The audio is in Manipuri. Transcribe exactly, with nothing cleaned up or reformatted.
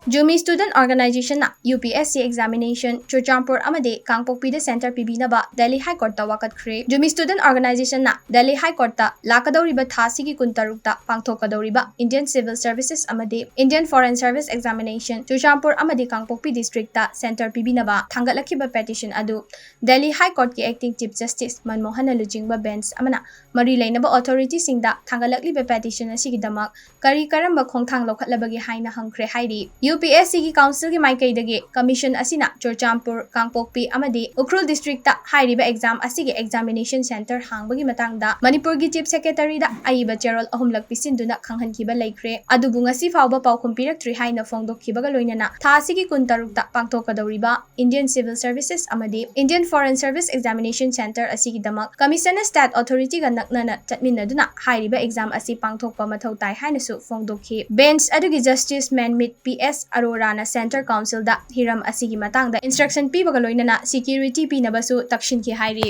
Zumi Student Organization ꯅ U P S C examination Churachandpur ꯑꯃꯗꯤ ꯀꯥꯡꯄꯣꯛꯄꯤꯗ center ꯄꯤꯕꯤꯅꯕ Delhi High Court ꯇ ꯋꯥꯀꯠꯈ꯭ꯔꯦ꯫ Zumi Student Organization ꯅ Delhi High Court ꯇ ꯂꯥꯛꯀꯗꯧꯔꯤꯕ ꯊꯥ ꯑꯁꯤꯒꯤ ꯀꯨꯟꯇꯔꯨꯛꯇ ꯄꯥꯡꯊꯣꯛꯀꯗꯧꯔꯤꯕ Indian Civil Services ꯑꯃꯗꯤ Indian Foreign Service Examination Churachandpur ꯑꯃꯗꯤ ꯀꯥꯡꯄꯣꯛꯄꯤ district ꯇ center ꯄꯤꯕꯤꯅꯕ ꯊꯥꯡꯒꯠꯂꯛꯈꯤꯕ petition ꯑꯗꯨ Delhi High Court ꯀꯤ Acting Chief Justice ꯃꯟꯃꯣꯍꯟꯅ ꯂꯨꯆꯤꯡꯕ bench ꯑꯃꯅ ꯃꯔꯤ ꯂꯩꯅꯕ authority ꯁꯤꯡꯗ ꯊꯥꯡꯒꯠꯂꯛꯂꯤꯕ petition ꯑꯁꯤꯒꯤꯗꯃꯛ ꯀꯔꯤ ꯀꯔꯝꯕ ꯈꯣꯡꯊꯥꯡ ꯂꯧꯈꯠꯂꯕꯒꯦ ꯍꯥꯏꯅ ꯍꯪꯈ꯭ꯔꯦ ꯍꯥꯏꯔꯤ꯫ U P S C ꯒꯤ council ꯒꯤ ꯃꯥꯏꯀꯩꯗꯒꯤ commission ꯑꯁꯤꯅ ꯆꯨꯔꯆꯥꯟꯄꯨꯔ, ꯀꯥꯡꯄꯣꯛꯄꯤ ꯑꯃꯗꯤ ꯎꯈ꯭ꯔꯨꯜ district ꯇ ꯍꯥꯏꯔꯤꯕ exam ꯑꯁꯤꯒꯤ examination center ꯍꯥꯡꯕꯒꯤ ꯃꯇꯥꯡꯗ ꯃꯅꯤꯄꯨꯔꯒꯤ Chief Secretary ꯗ ꯑꯏꯕ ꯆꯦꯔꯣꯜ ꯑꯍꯨꯝꯂꯛ ꯄꯤꯁꯤꯟꯗꯨꯅ ꯈꯪꯍꯟꯈꯤꯕ ꯂꯩꯈ꯭ꯔꯦ꯫ ꯑꯗꯨꯕꯨ ꯉꯁꯤ ꯐꯥꯎꯕ ꯄꯥꯎꯈꯨꯝ ꯄꯤꯔꯛꯇ꯭ꯔꯤ ꯍꯥꯏꯅ ꯐꯣꯡꯗꯣꯛꯈꯤꯕꯒ ꯂꯣꯏꯅꯅ ꯊꯥ ꯑꯁꯤꯒꯤ ꯀꯨꯟꯇꯔꯨꯛꯇ ꯄꯥꯡꯊꯣꯛꯀꯗꯧꯔꯤꯕ Indian Civil Services ꯑꯃꯗꯤ Indian Foreign Service Examination Center ꯑꯁꯤꯒꯤꯗꯃꯛ commission ꯅ state authority ꯒ ꯅꯛꯅꯅ ꯆꯠꯃꯤꯟꯅꯗꯨꯅ ꯍꯥꯏꯔꯤꯕ exam ꯑꯁꯤ ꯄꯥꯡꯊꯣꯛꯄ ꯃꯊꯧ ꯇꯥꯏ ꯍꯥꯏꯅꯁꯨ ꯐꯣꯡꯗꯣꯛꯈꯤ꯫ Bench ꯑꯗꯨꯒꯤ Justice ꯃꯦꯟꯃꯤꯠ P S ꯑꯔꯣꯔꯥꯅ center council ꯗ ꯍꯤꯔꯝ ꯑꯁꯤꯒꯤ ꯃꯇꯥꯡꯗ instruction ꯄꯤꯕꯒ ꯂꯣꯏꯅꯅ security ꯄꯤꯅꯕꯁꯨ ꯇꯛꯁꯤꯟꯈꯤ ꯍꯥꯏꯔꯤ꯫